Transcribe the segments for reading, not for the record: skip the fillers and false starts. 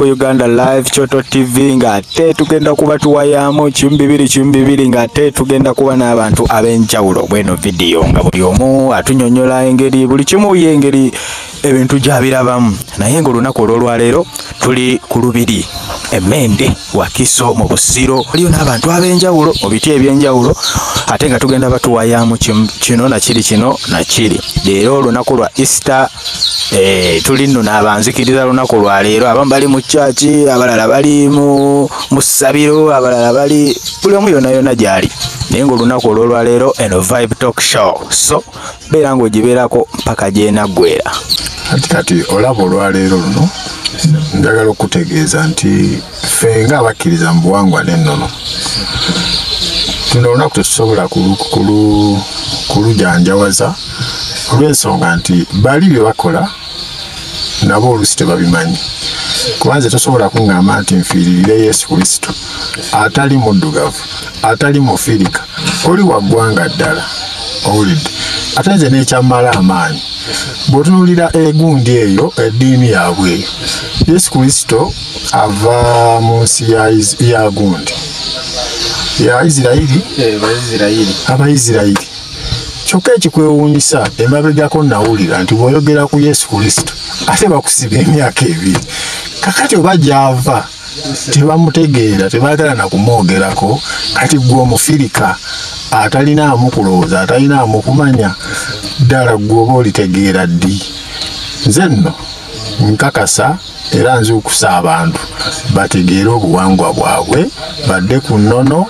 ku Uganda Live Kyoto TV, ng'ate tugenda kuba tuwayaamu kimu bibiri kimu bibiri, ng'ate tugenda kuba n'abantu ab'enjawulo bweno vidiyo, nga buli omu atunyonnyola engeri buli kimu ye engeri ebintu gy'abirabamu. Naye ng'olunaku olw'olwaleero tuli ku Lubiri Emmende Wakiso mu Busiro, waliyo n'abantu ab'enjawulo mu biti eby'enjawulo, ate nga tugenda batuwayaamu kino na kiri kino na kiri. Leero olunaku lwa Easter, tuli nno n'abanzikiriza lunaku lwa leero, abamu bali mu church, abalala bali mu ssabiro, abalala bali buli omu yonna yonna gy'ali. Naye ng'olunaku olw'olwaleero eno Vibe Talk Show, so beera ng'ogibeerako mpaka gy'enaggwera. Kati olaba olwaleero luno njagala okutegeeza nti ffe ng'abakkiriza mu buwangwa n'ennono, luno olunaku tetusobola kulujanjawaza olw'ensonga nti bali bye bakola nabo oluusi tebabimanyi. Kuba nze tosobola kuŋŋamba nti nfiiririre Yesu Kristo atali muddugavu, atali mufirika, oli wa ggwanga ddala, owulidde. Ate nze n'ekyammala amaanyi, bw'otunuulira egundi eyo, eddiini yaabwe eyo, Yesu Kristo ava mu nsi ya gundi ya Isirayiri, Abayisirayiri. Kyokka ekikwewuunyisa, emabegako nawulira nti bw'oyogera ku Yesu Kristo ate bakusiba emyaka 2. Kakati oba gy'ava tebamutegeera, tebaagala na kumwogerako. Kati ggwe omufirika atalinaamu kulowooza, atalinaamu kumanya, ddala ggwe oba olitegeera ddi? Nze nno nkakasa era nzuukusa abantu bategeere obuwangwa bwabwe, badde ku nnono,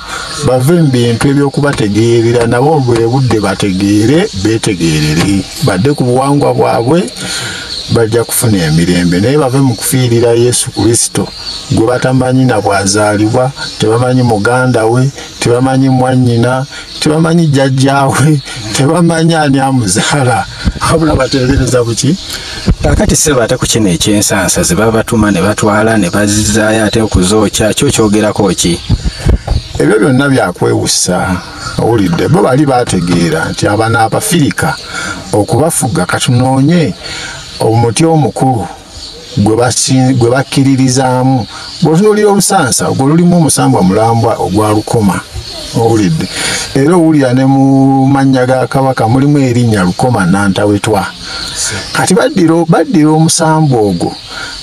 bave mu bintu ebyokubategeerera, nabo bwe budde bategeere, beetegeerere, badde ku buwangwa bwabwe, bajja kufuna emirembe. Naye bave mu kufiirira Yesu Kristo gwe batamanyi na bw'azaalibwa, tebamanyi muganda we, tebamanyi mwannyina, tebamanyi jjajjaawe, tebamanyi ani amuzaala, wabula bateebereza buki. Kaakati ssebo, ate ku kino ekyensansa ze babatuma ne batwala ne bazizaayo ate okuzookya, kyo kyogerako ki? Ebyo byonna byakwewusa, owulidde. Bo bali bategeera nti abano Abafirika okubafuga, katunoonye omuti omukulu gwe bakkiririzaamu. Bw'otunuulira olusansa ogwo lulimu omusambwa mulambwa ogwa Lukoma, owulidde. Era owulira ne mu mannya ga Kabaka mulimu erinnya Lukoma Nantawetwa. Kati baddira omusambwa ogwo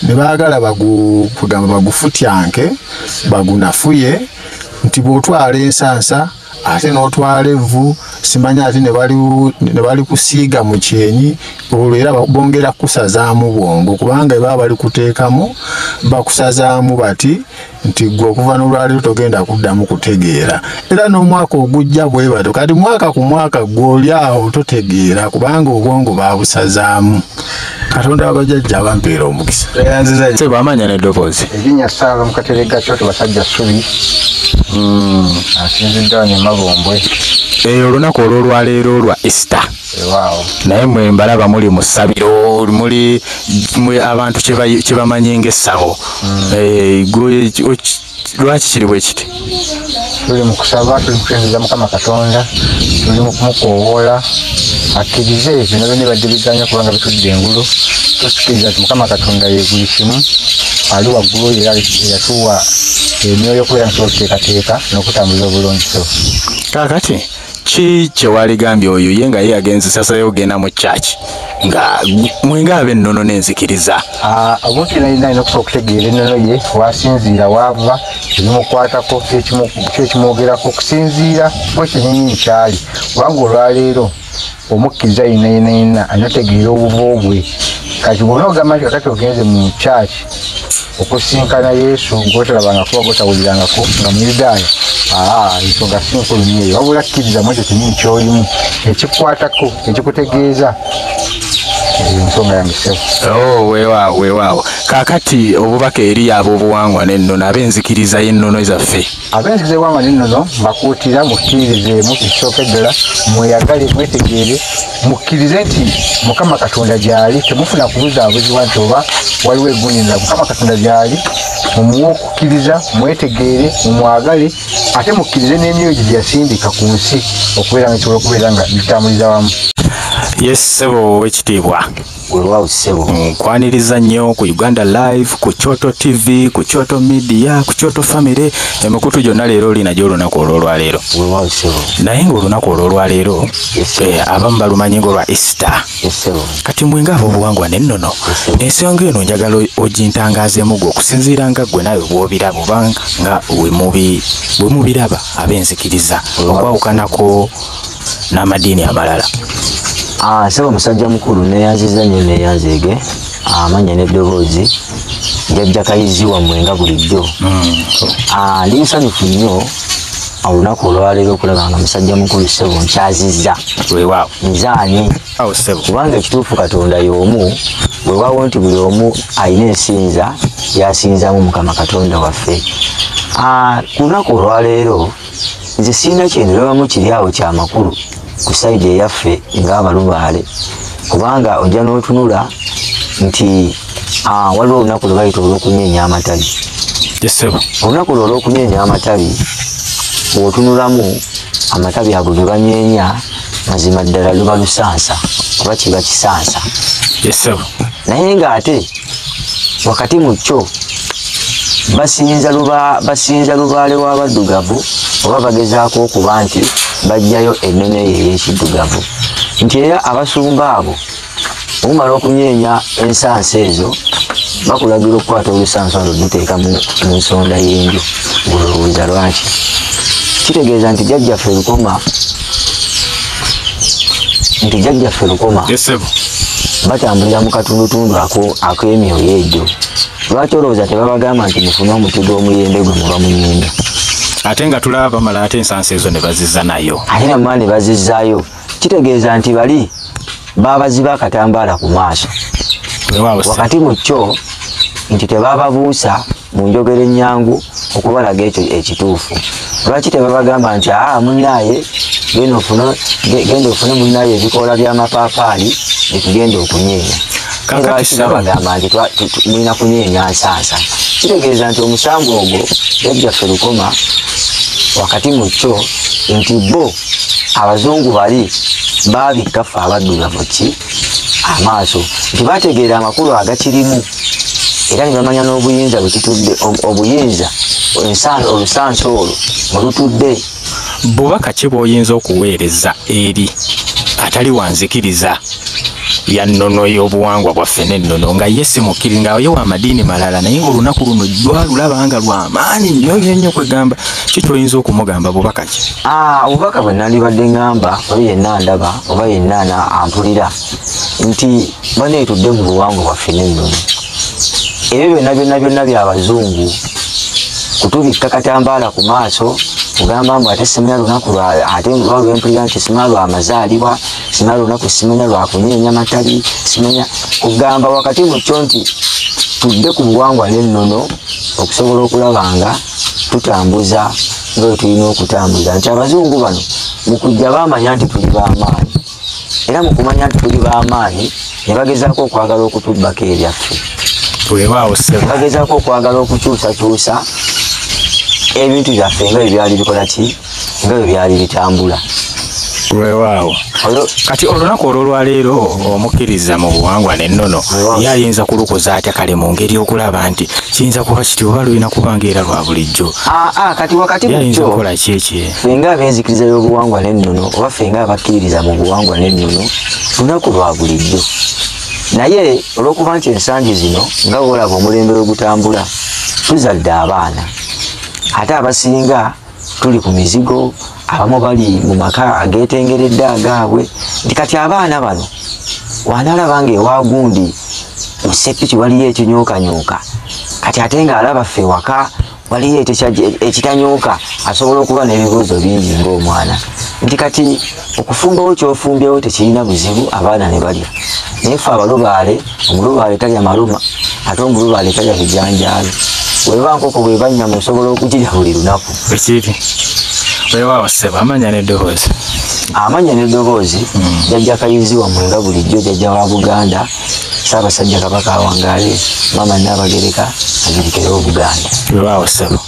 ne baagala kugamba bagufutyanke, bagunafuye, nti bw'otwala ensansa ate n'otwala evvu, simanya ate ne balikusiiga mu kyenyi, olwo era bongera kukusazaamu bwongo, kubanga baba bali kuteekamu bakusazaamu bati nti ggwe okuva n'olwaleero togenda kuddamu kutegeera. Era n'omwaka ogujja bwe batyo, kati mwaka ku mwaka ggwe oli awo totegeera, kubanga obwongo baabusazaamu. Katonda abajjajja abampeera omukisa. Ssebo, amanya n'eddoboozi. Erinnya Ssaala Mukateregga Kyoto Basajja Ssubi, asinziddwa wano e Mabombwe. Eyo olunaku olw'olwaleero lwa Easter. Naye mwe mbalaba muli mu ssabiro, muli abantu kye bamanyi ng'essabo. Lwaki kiri bwe kiti? Tuli mu kusaba, tuli mu kutendereza Mukama Katonda, tuli mu kumukoowoola akkirize bino byonna ebibadde biganya kubanga bitudde engulu. Tukkiriza nti Mukama Katonda ye buli kimu, ali waggulu era yatuwa emyoyo okubeera nga tusobola okuteekateeka n'okutambuza obulungi. So kaakati ki kye waligambye oyo ye nga ye yagenze sasayo ogenda mu church nga mwenga ab'ennono n'enzikiriza? Omuntu yenna yenna alina okusobola okutegeera ennono ye, wasinziira, waava, ebimukwatako, kyekimwogerako, okusinziira ku kyennyini kyali. Kubanga olwaleero omukkiriza yenna yenna yenna alina otegeera obuvo bwe. Kati bw'ona ogamba nti kakati ogenze mu church okusinkana Yesu gw'otalabangako oba gw'otawulirangako nga Muyudaaya, ensonga si nkulu nnyo eyo. Wabula kkiriza mu ekyo kyennyini ky'olimu, ekikwatako, ekikutegeeza ensonga yange ssebo. Oh, weewaawo, weewaawo. Kaakati obubaka eri ab'obuwangwa n'ennono, ab'enzikiriza y'ennono zaffe. Ab'enzikiriza y'obuwangwa n'ennono mbakuutira mukkiririzeemu ekisooka eddala, mweyagale, mwetegeere, mukkirize nti Mukama Katonda gy'ali, temufuna kubuzaabuzibwa nti oba waliwo eggundi endala. Mukama Katonda gy'ali, mumuwe okukkiriza, mwetegeere, mumwagale, ate mukkirize n'emyoyo gye yasindika ku nsi okubeera nga kisobola okubeera nga bitambuliza wamu. Yes, ssebo ow'ekitiibwa. Weewaawo ssebo. Nkwaniriza nnyo ku Uganda Live, ku Kyoto TV, ku Kyoto Media, ku Kyoto Family, emikutu gyonna leero oli nagyo olunaku olw'olwaleero. Weewaawo ssebo. Naye ng'olunaku olw'olwaleero abamu balumanyi ng'olwa Easter. Kati mwe ng'ab'obuwangwa n'ennono, ensonga eno njagala ogintangazeemu gwe okusinziira nga ggwe naawe bw'obiraba oba nga bwe mubiraba ab'enzikiriza okwawukanako n'amadiini amalala. Ssebo musajja mukulu, neeyanziza nnyo neeyanzeege amannya n'eddoboozi jjajja Kayizzi wammwe nga bulijjo. Ndi musanyufu nnyo olunaku olwaleero okulaba nga musajja mukulu ssebo nkyazizza. Weewaawo. Nzaani kubanga ekituufu Katonda y'omu, weewaawo nti buli omu alina ensinza y'asinzaamu Mukama Katonda waffe. Ku lunaku olwaleero nze sirina kye ndirabamu kiri awo kyamakulu ku sayidi eyaffe ng'abalubaale, kubanga ojja n'otunula nti waliwo olunaku lwe bayita olw'okunyeenya amatabi. Olunaku lwo olw'okunyeenya amatabi bw'otunulamu amatabi ago ge banyeenya mazima ddala luba lusansa oba kiba kisansa. Naye ng'ate wakati mu kyo basinza lubaale w'abaddugavu oba bagezaako okuba nti bajjayo ennono eyo ey'ekiddugavu, nti era abasumba abo omumala okunyeenya ensansa ezo bakulagira okukwata olusansa olwo luteeka mu nsonda y'enju. Olowooza lwaki? Kitegeeza nti jjajjaffe Lukoma batambulira mu katundutundu ak'emyoyo egyo. Lwaki olowooza tebabagamba nti mufune omuti gw'omuyembe gwe muba munyeenya? Ate nga tulaba bamala ate ensansa ezo ne bazizza nayo. Ate namala ne bazizzaayo. Kitegeeza nti bali babaziba akatambaala ku maaso. Wakati mu kyo nti tebababuusa mu njogera ennyangu okubalaga ekyo ekituufu. Lwaki tebabagamba nti munnaaye genda ofune munnaaye ebikoola by'amapaapaali netugenda okunyeenya? Lwaki babagamba nti mulina kunyeenya nsansa? Kitegeeza nti omusango ogwo jjajjaffe Lukoma wakati mu kyo nti bo abazungu bali baabikka ffe abaddugavu ki amaaso, nti bategeera amakulu agakirimu era ne bamanya n'obuyinza bwe kitudde, obuyinza olusansa olwo mwe lutudde. Bubaka ki bw'oyinza okuweereza eri atali wanzikiriza ya nnono y'obuwangwa bwaffe n'ennono, nga ye si mukkiriza, nga ye wa madiini malala, naye ng'olunaku luno lwalulaba nga lw'amaanyi nnyo nnyo nnyo, kwegamba ki ky'oyinza okumugamba? Bubaka ki? Obubaka bwe nandibadde ŋŋamba oba yenna ndaba oba yenna ampulira nti baneetudde mu buwangwa bwaffe n'ennono. Ebyo byonna byonna byonna by'abazungu kutubikka katambaala ku maaso kugamba mbu ate simanya lunaku ate lwempulira nti simanya lwa mazaalibwa, simanya lunaku, simanya lwa kunyeenya matabi, simanya kugamba wakati mu kyo nti tudde ku buwangwa n'ennono okusobola okulaba nga tutambuza nga bwe tulina okutambuza. Nti abazungu bano mu kujja baamanya nti tuli b'amaanyi, era mu kumanya nti tuli b'amaanyi ne bagezaako okwagala okutubbako ebyaffe. Bagezaako okwagala okukyusakyusa ebintu byaffe nga bwe byali bikola ki, nga bwe byali bitambula. Weewaawo. Kati olunaku olw'olwaleero omukkiriza mu buwangwa n'ennono ye ayinza kulukoza atya kale mu ngeri okulaba nti kiyinza kuba kiti oba lulina kuba ng'era lwa bulijjo? Kati wakati mu ayinza kyo kukola ki eki? Ffe ng'abenzikiriza y'obuwangwa n'ennono oba ffe ng'abakkiririza mu buwangwa n'ennono lunaku lwa bulijjo, naye olw'okuba nti ensangi zino nga bw'olaba omulembe we gutambula tuzadde abaana, ate abasinga tuli ku mizigo, abamu bali mu maka ageetengeredde agaabwe, nti kati abaana bano wanalaba ng'ewa gundi mu ssepiki waliyo ekinyookanyoka, kati ate ng'alaba ffe waka waliyo ekitanyooka, asobola okuba n'ebibuuzo bingi ng'omwana. Nti kati okufumbawo ky'ofumbyewo tekirina buzibu, abaana ne balya. Naye ffe abalubaale, omulubaale talya maluma, ate omulubaale talya bijanjaalo. Bw'eba nkoko bw'eba nnyama osobola okugirya buli lunaku. Ekiri. Weewaawo ssebo, amannya n'eddoboozi. Amannya n'eddoboozi, Jjajja Kayizzi wammwe nga bulijjo, jjajja wa Buganda, Ssaabasajja Kabaka awangaale, Maama Nnaabagereka agerekerewo Buganda. Weewaawo ssebo.